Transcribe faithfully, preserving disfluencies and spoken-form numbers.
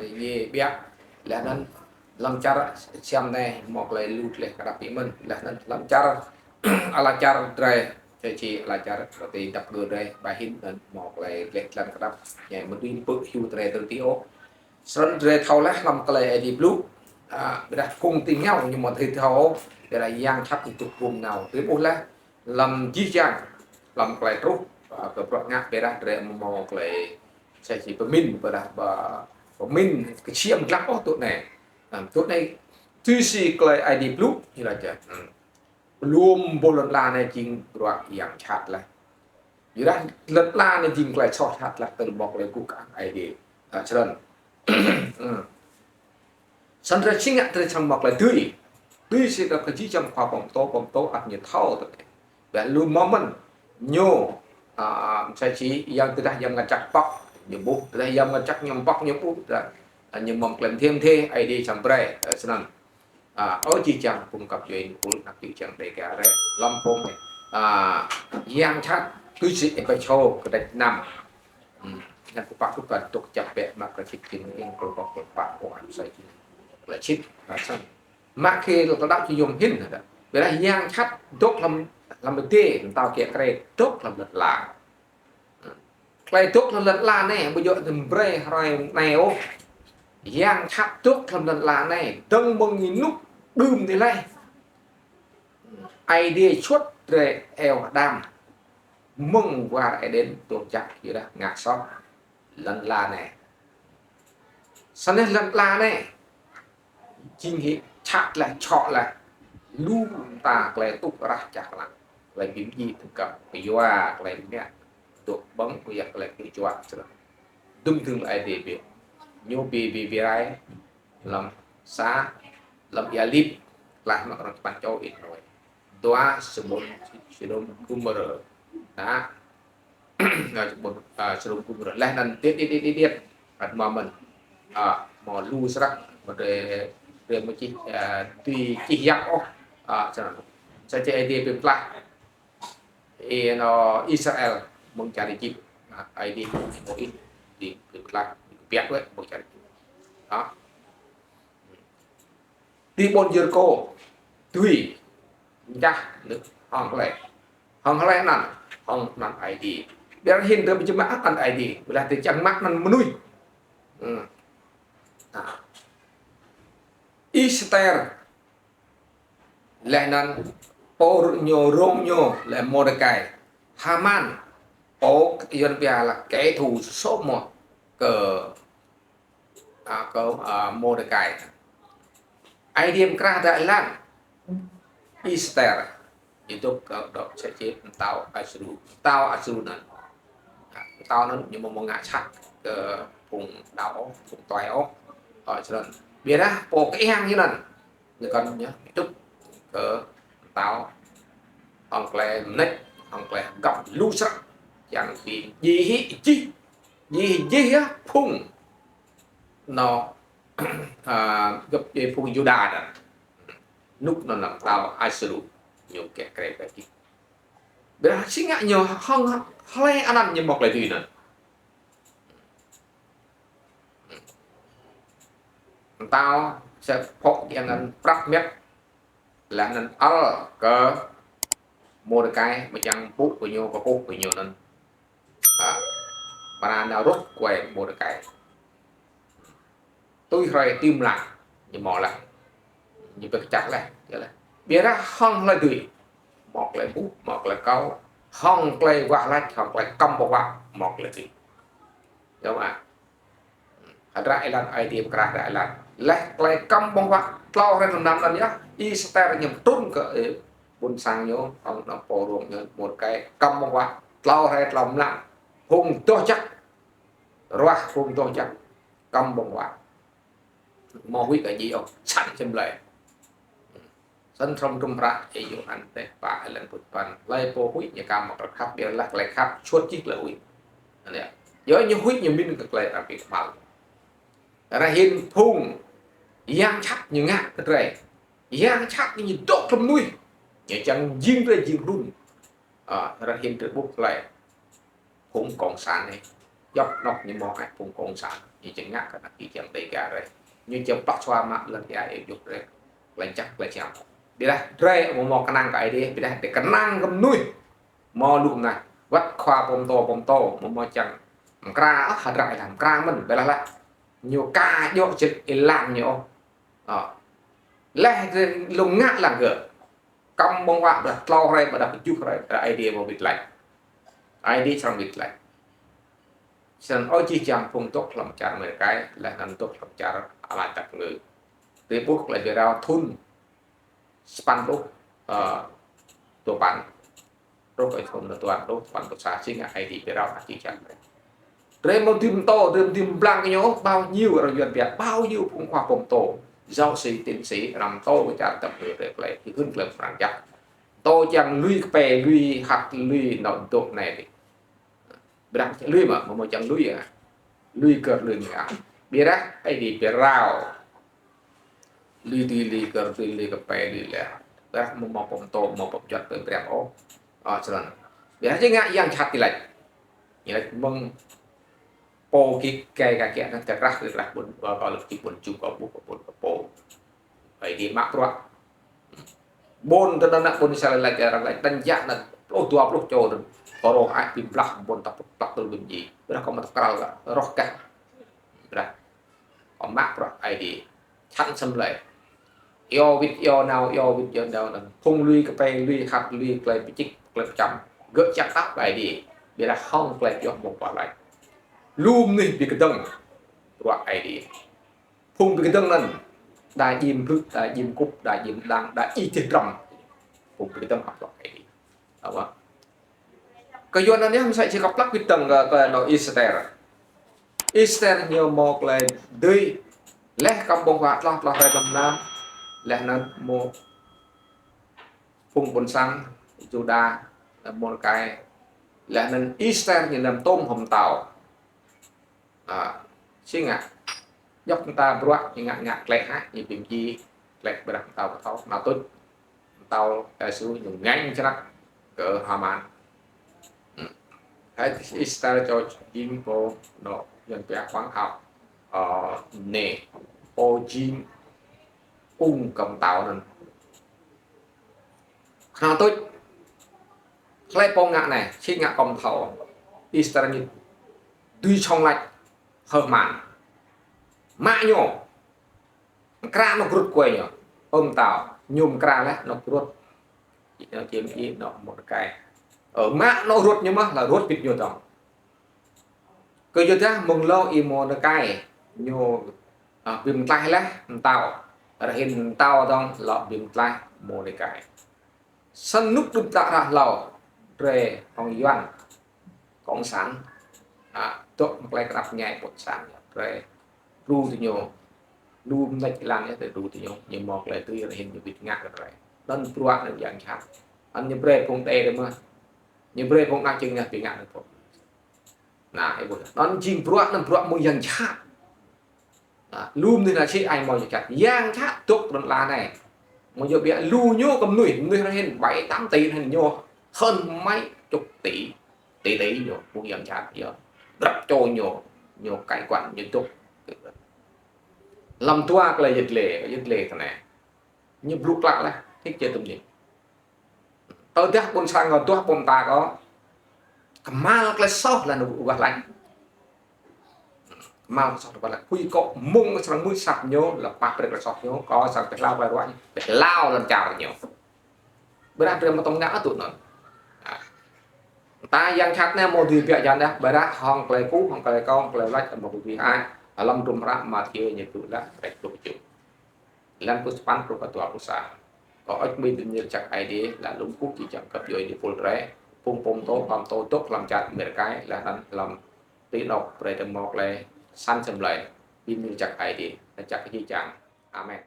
Yê biă, leh anăn hlăm čar Siam anei mâo klei lu tleh kđăp ih mĭn, leh anăn hlăm čar ala čar drei, čê čĭ ala čar, ti dăp gơ drei, ba hĭn anăn mâo klei tleh tlăn kđăp, ñu mdui pưk hiu drei tơ ti ôh. Snăn drei thâo leh hlăm klei Aê Diê blŭ, a, ƀiădah phung ti êngao ñu mâo thâo ôh, ƀiădah yang jhat ti dôk gŭm nao. Drei ƀuh leh, hlăm jih jang, hlăm klei truh, a, kơ bruă ngă ƀiădah drei mâo klei, čê čĭ pơmĭn, ƀiădah ba, pơmĭn kčiêm glăk ôh tŭ anei. A, tŭ anei, tui si klei Aê Diê blŭ, ñu lač, hmm. Kluôm boh lăn ala anei jing bruă yang jhat leh. Ƀiădah lăn ala anei jing klei soh jhat leh tơl mâo klei guh kơang Aê Diê. A, snăn. Hmm. Snăn drei si ngă drei srăng mâo klei dưi. Dưi si dôk kơ jih jang khua pô mtô, pô mtô ăt ñu thâo tơ. Ƀiădah lu mâo mĭn ñu, a, msĕ si yang tơdah yang ngă jăk pŏk, ñu ƀuh, tơdah yang ngă jăk ñu pŏk, ñu ƀuh, tơdah, a, ñu mâo klei mdê mdê, Aê Diê srăng brei, a, snăn. A, ơ jih jang phung găp djuê êpul, anak jih jang Dêga drei, hlăm phung, a, yang jhat, tui si Êphêsô kdrêč năm. Hmm. Anăn kơ pă kơ pă dôk čăp bĕ mă kơ čĭt jing ing kơ pă kơ pă kơ ăn sai jing. Klei čĭt, a, snăn. Mă kơ lŏ kơ đăo či yuôm hĭn, ƀiădah yang jhat dôk hlăm, hlăm êdê, mtao kiă kriê dôk hlăm lăn ala. Klei dôk hlăm lăn ala anei, ƀu djŏ tơdah brei hruê anei ôh. Yang jhat dôk hlăm lăn ala anei, dơ̆ng mơ̆ng ênuk đưm ti leh. Aê Diê čuôt drei Êwa Ađam mơ̆ng war Êđen dôk jăk ƀiădah ngă soh lăn ala anei. Snăn lăn ala anei. Jing hĕ čăt leh, čŏk leh. Lu mta klei tuh rah čăk leh. Klei bi mdjiê tơkăp, kyua klei mnă. Dôk ƀơ̆ng, kyua klei kơ čuă srăng. Dŭm dŭm Aê Diê bi. Ñu bi, bi, bi rai. Hlăm sa, hlăm êa lip. Klah mă kơ arăng čpăn čô ih nôi. Dua, Sôdôm, Sôdôm Gômôrơ. Nah. Ƀuôn, a, Sôdôm Gômôrơ. Leh anăn điêt, điêt, điêt, điêt, điêt. Ăt mâo mơ̆n. A, mâo lu snăk. Mâo drei, drei mâo čih, a, ti čih yap ôh. A, snăn. Sa čô Aê Diê bi mtlaih. Ih nao Israel mơ̆ng čar Êjip. A, Aê Diê mâo ih. Bi, bi mtlaih. Bi kbiă wĕ mơ̆ng čar Êjip. A. Ti ƀuôn Yêrikô, dưi, mčah, nư̆, hŏng hlei. Hŏng hlei anăn, hŏng anăn Aê Diê. Ƀiădah hĭn drei bi čăm mă anăn Aê Diê, ƀiădah drei čăm mă anăn mnuih. Hmm. Nah. Êster, leh anăn pô ñu rông ñu, leh Môrdekai. Haman, pô Yuăn pia là kẻ thù số một kơ a, kơ, a, Môrdekai. Aê Diê mkrah êlan Êster. Ih dôk kơ dôk sa čô mtao Asuru. Mtao Asuru anăn. A, mtao anăn ñu mâo mâo ngă jhat kơ phung đăo, phung tuai ôh. Ơ, snăn. Ƀiădah pô kơiăng ñu anăn. Ñu kăn ñu dôk kơ mtao hŏng klei mnêč, hŏng klei găp lu snăk. Čiăng bi djiê hĕ jih. Djiê hĕ jih yơh phung nao, a, găp djiê phung Yuđa anăn. Ênuk anăn mtao Asuru ñu kiă kriê kơ jih. Ƀiădah si ngă ñu hŏng hlei anăn ñu mâo klei dưi anăn. Mtao sa phŏ čiăng ngăn prăp mĕt leh anăn ăl kơ Môrdekai mčang pŭ kơ ñu, kơ pŭ kơ ñu anăn. A, mra nao ruh kuai Môrdekai. Tui hruê ti mlam, ñu mâo leh. Ñu bi kčah leh, ya leh. Ƀiădah hŏng hlei dưi. Mâo klei ƀuh, mâo klei kâo. Hŏng klei wah lač, hŏng klei kăm ƀơ̆ng huă, mâo klei dưi. Yơh mă. Hdră êlan Aê Diê mkrah hdră êlan. Leh klei kăm ƀơ̆ng huă, tlâo hruê mlam anăn yơh, Êster ñu mtrŭn kơ, ơ, ƀuôn sang ñu, hŏng anăn pô rông ñu, Môrdekai, kăm ƀơ̆ng huă, tlâo hruê tlâo mlam. Phung doh jăk, ruah phung doh jăk, kăm ƀơ̆ng huă. Mâo huĭ kơ djiê ôh, săn čem lei. Snăn hrăm hdruôm hră Êyôhan dêh pă êlan pluh păn. Hlei pô huĭ ñu ka mâo klei khăp, ƀiădah klei khăp čuôt jih klei huĭ. Anei. Yơh ñu huĭ ñu mĭn kơ klei arăng bi kmhal. Ară hĭn phung yang jhat ñu ngă kơ drei. Yang jhat ñu dôk hlăm mnuih. Ñu čiăng jing drei jing hlŭn. A, ară hĭn drei ƀuh klei. Phung cộng sản anei. Djăp anôk ñu mâo ai phung cộng sản, ñu čiăng ngă kơ anak čư̆ čiăng Dega drei. Ñu čiăng plah sua mă lăn ia ê juh drei. Klei jăk, klei siam. Ƀiădah drei amâo mâo knang kơ Aê Diê, ƀiădah drei knang kơ mnuih. Mâo lu mnah, wăt khua pô mtô, pô mtô, amâo mâo čiăng mkra, ơ, hdră êlan mkra mơ̆n, ƀiădah lač. Ñu ka djŏ čĭt êlan ñu. Ơ. Leh drei lŏ ngă lăng gơ̆. Kăm ƀơ̆ng huă ƀiădah tlâo hruê, ƀiădah kjuh hruê, ƀiădah Aê Diê amâo wĭt lač. Aê Diê srăng wĭt lač. Snăn ơ jih jang phung dôk hlăm čar Amêrika, leh anăn dôk hlăm čar ala čar ngư. Drei ƀuh klei bi rao thŭn sa păn pluh, ơ, dua păn. Truh kơ thŭn dua păn pluh, păn pluh sa si ngă Aê Diê bi rao anak čư̆ čiăng. Drei amâo dưi mtô, drei amâo dưi mblang kơ ñu, bao nhiêu arăng yuăn pia, bao nhiêu phung khua pô mtô, giáo sư, tiến sĩ, arăng mtô kơ čar dap kngư drei klei, hưn klei mrang jăk. Mtô čiăng lui kpei, lui hăt, lui nao dôk anei. Ƀiădah lui mă, amâo mâo čiăng lui ah. Lui kơ lui ngă. Ƀiădah Aê Diê bi rao. Lui dưi, lui kơ dưi, lui kpei, lui leh. Ƀiădah amâo mâo pô mtô, amâo mâo pô mjuăt bi bi rao ôh. Ơ, snăn. Ƀiădah si ngă yang jhat ti lač. Ñu lač mơ̆ng pô ki kei ka kiă anăn ti krah, ti krah ƀuôn, ƀuôn, ƀuôn, ƀuôn čŭ kơ ƀuh, ƀuôn kơ pô. Aê Diê mă bruă. Ƀuôn tơ anăn ƀuôn Israel lač, arăng lač, đăn jăk anăn, pluh dua pluh čô anăn. Pơrông ai bi blah ƀuôn ta pluh pluh tơl ƀing ji. Ƀiădah kâo mă tơkral kơ, roh kah. Ƀiădah kâo mă bruă Aê Diê. Čhăn sem lei. Iâu wĭt iâu nao, iâu wĭt iâu nao anăn. Phung lui kpei, lui hăt, lui klei bi čĭk, klei bi čăm. Gơ̆ čiăng tăp Aê Diê. Ƀiădah hŏng klei pioh mơ̆ng pô lač. Lu mnuih bi kdơ̆ng. Bruă Aê Diê. Phung bi kdơ̆ng anăn, đa jim blŭ, đa jim kŭp, đa jim đang, đa ih dih drăm. Phung bi kdơ̆ng hăp lŏ Aê Diê. Apa? Kơ Yuăn anăn yơh, msĕ si kâo plăk bi kdơ̆ng kơ, kơ anôk Ester. Ester ñu mâo klei dưi, leh kăm ƀơ̆ng huă tloh, tloh hruê tloh mlam, leh anăn mâo phung ƀuôn sang, Yuđa, Môrdekai, leh anăn Ester ñu nao tôm hŏng mtao. Ơ, si ngă. Djŏ mta bruă, ñu ngă, ngă klei hă, ñu bi mdjiê, klei ƀiădah mtao kthâo, mtao tuč, mtao Êsô, ñu ngêñ snăk kơ Haman. Hm. Hai Ester čô jing pô, anôk, Yuăn pia hoàng hậu, ơ, anei, pô jing ung kơ mtao anăn. Knhal tuč. Hlei pô ngă anei, si ngă kơ mtao. Ester ñu dưi sŏng lač hơman. Mă ñu. Mkra anôk ruôt kơ ñu. Ơ mtao, ñu mkra leh anôk ruôt. Ñu čiêm ih anôk Môrdekai. Ơ, mă anôk ruôt ñu mơh, leh ruôt wĭt ñu dơ̆ng. Kyuadah mơ̆ng lŏ Y-Môrdekai ñu, ơ, bi mtlaih leh mtao. Ară anei mtao dơ̆ng lŏ bi mtlaih Môrdekai. Snăn ênuk đưm đă ară hlâo, drei hŏng Yuăn, cộng sản, ơ, dôk mklei knap mñai cộng sản, drei đru diñu, lu mnêč êlan yơh, drei đru diñu, ñu mâo klei dưi ară anei ñu bi ngă kơ drei. Anăn bruă anăn yang jhat. Anăn ñu brei phung tê drei mơh. Ñu brei phung anak čư̆ ngă bi ngă anăn phung. Nah, ih ƀuh. Anăn jing bruă, anăn bruă mơ̆ng yang jhat. Nah, lu mnuih anăn si ai mâo yang jhat. Yang jhat dôk lăn ala anei. Mâo ñu bi lu ñu kơ mnuih, mnuih ară anei bảy tám tỷ anăn ñu. Hơn mấy chục tỷ, tỷ tỷ ñu, phung yang jhat ñu. Drăp čô ñu, ñu cai quản, ñu dôk. Hlăm dua klei yăl dliê, yăl dliê tơ anei. Ñu blŭ klă leh, thik čê tŭm ñu. Tơdah ƀuôn sang kâo duah pô mta kâo, kmhal klei soh leh anăn wah lač. Kmhal klei soh wah lač. Huĭ kâo mơ̆ng srăng mưč asăp ñu, leh pap brei klei soh ñu, kâo srăng bi hlao klei ruă ñu, bi hlao lăn čar ñu. Ƀiădah drei amâo tuôm ngă ôh tŭ anăn. Ơ. Mta yang jhat anei amâo dưi biă yan dah, ƀiădah hŏng klei kŭ, hŏng klei kâo, hŏng klei lač, amâo dưi ai. Hlăm hdruôm hră Mathiơ ñu blŭ leh, kdrêč pluh kjuh. Êlan pluh sa păn truh kơ dua pluh sa. Kâo hơêč hmưi bi mni lač jăk Aê Diê, leh anăn lŏ kkuh jih jang găp djuê êpul drei, phung pô mtô, khua mtô dôk hlăm čar Amêrika, leh anăn hlăm ti anôk brei drei mâo klei săn asei mlei, bi mni lač jăk Aê Diê, lač jăk kơ jih jang. Amen.